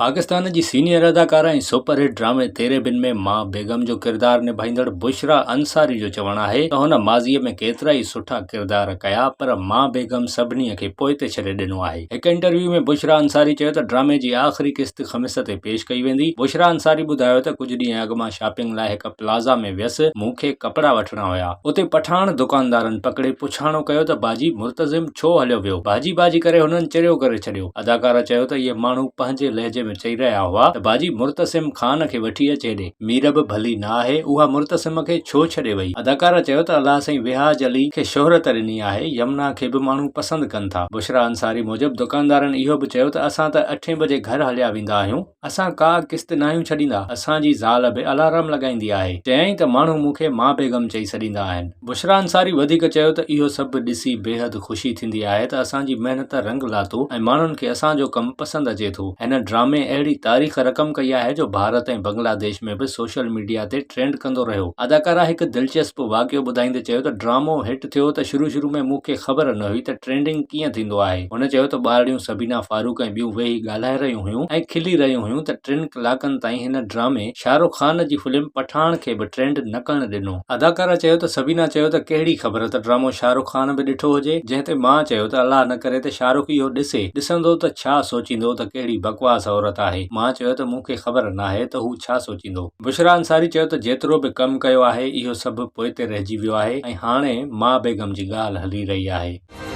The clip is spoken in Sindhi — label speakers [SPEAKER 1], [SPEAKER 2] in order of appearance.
[SPEAKER 1] پاڪستان جي سينيئر اداڪاره ۽ سپر هٽ ڊرامي تيري بن ۾ مان بيگم جو ڪردار نڀائيندڙ بشريٰ انصاري جو چوڻ آهي ته هن ماضي ۾ ڪيترائي سٺا ڪردار ڪيا پر مان بيگم سڀني کي پوئتي ڇڏي ڏنو آهي. هڪ انٽرويو ۾ بشريٰ انصاري چيو ته ڊرامي جي آخري قسط خميس تي پيش ڪئي ويندي. بشريٰ انصاري ٻڌايو ته ڪجهه ڏينهن اڳ مان شاپنگ لاء هڪ پلازا ۾ ويس، مون کي ڪپڙا وٺڻا هيا. اتي پٺاڻ دڪاندارن پڪڙي پڇاڻو ڪيو ته باجي مرتظم ڇو هليو ويو؟ باجي باجي ڪري هنن چريو ڪري ڇڏيو. اداڪاره چيو ته اهي ماڻهو پنهنجي لهجي ۾ چئي رهيا هئا ته باجي مرتسم خان کي وٺي اچ هيڏي. مير به ڀلي نه آهي، اها مرتسم کي ڇو ڇڏي وئي؟ اداڪاره چيو ته الله سائين وهاج علي کي شهرت ڏني آهي، يمنا کي به ماڻهو پسند ڪن ٿا. بشريٰ انصاري موجب دڪاندارن اهو به چيو ته اسان ته اٺين بجي گهر هليا ويندا آهيون، اسان ڪا قسط ناهيون ڇڏيندا، اسان جي زال به الارم لڳائيندي آهي. چيائين ته ماڻهو مون کي مان بيگم چئي سڏيندا آهن. بشريٰ انصاري وڌيڪ چيو ته اهو سڀ ڏسي بيحد خوشي ٿيندي آهي ته اسان جي محنت رنگ لاتو ۽ ماڻهن کي اسان جو ڪم پسند اچي ٿو. هن ڊرامي اهڙي تاريخ رقم ڪئي آهي جو ڀارت ۽ بنگلاديش ۾ به سوشل ميڊيا تي ٽرينڊ ڪندو رهيو. اداڪارا هڪ دلچسپ واقعو ٻڌائيندي چيو ته ڊرامو هٽ ٿيو ته شروع شروع ۾ مون کي خبر نه هئي ته ٽرينڊنگ ڪيئن ٿيندو آهي. هن چيو ته ٻارڙيون سبينا فاروق ۽ ٻيون ويهي ڳالهائي رهيون هيون ۽ کلي رهيون هيون ته ٽن ڪلاڪن تائين هن ڊرامي شاهه رخ خان جي فلم پٺاڻ کي به ٽرينڊ نه ڪرڻ ڏنو. اداڪارا چيو ته سبينا چيو ته ڪهڙي خبر ته ڊرامو شاهه رخ خان به ڏٺو هجي، جنهن تي مان چيو ته الله نه ڪري ته شاهه رخ اهو ڏسي، ڏسندو ته ڇا سوچيندو ته ڪهڙي بڪواس عورت آهي، مان چيو ته مون کي خبر ناهي ته هو ڇا سوچيندو. بشريٰ انصاري چيو ته جيترو به ڪم ڪيو آهي اهو سڀ پوئتي رهجي ويو آهي ۽ هاڻي مان بيگم جي ڳالهه هلي رهي آهي.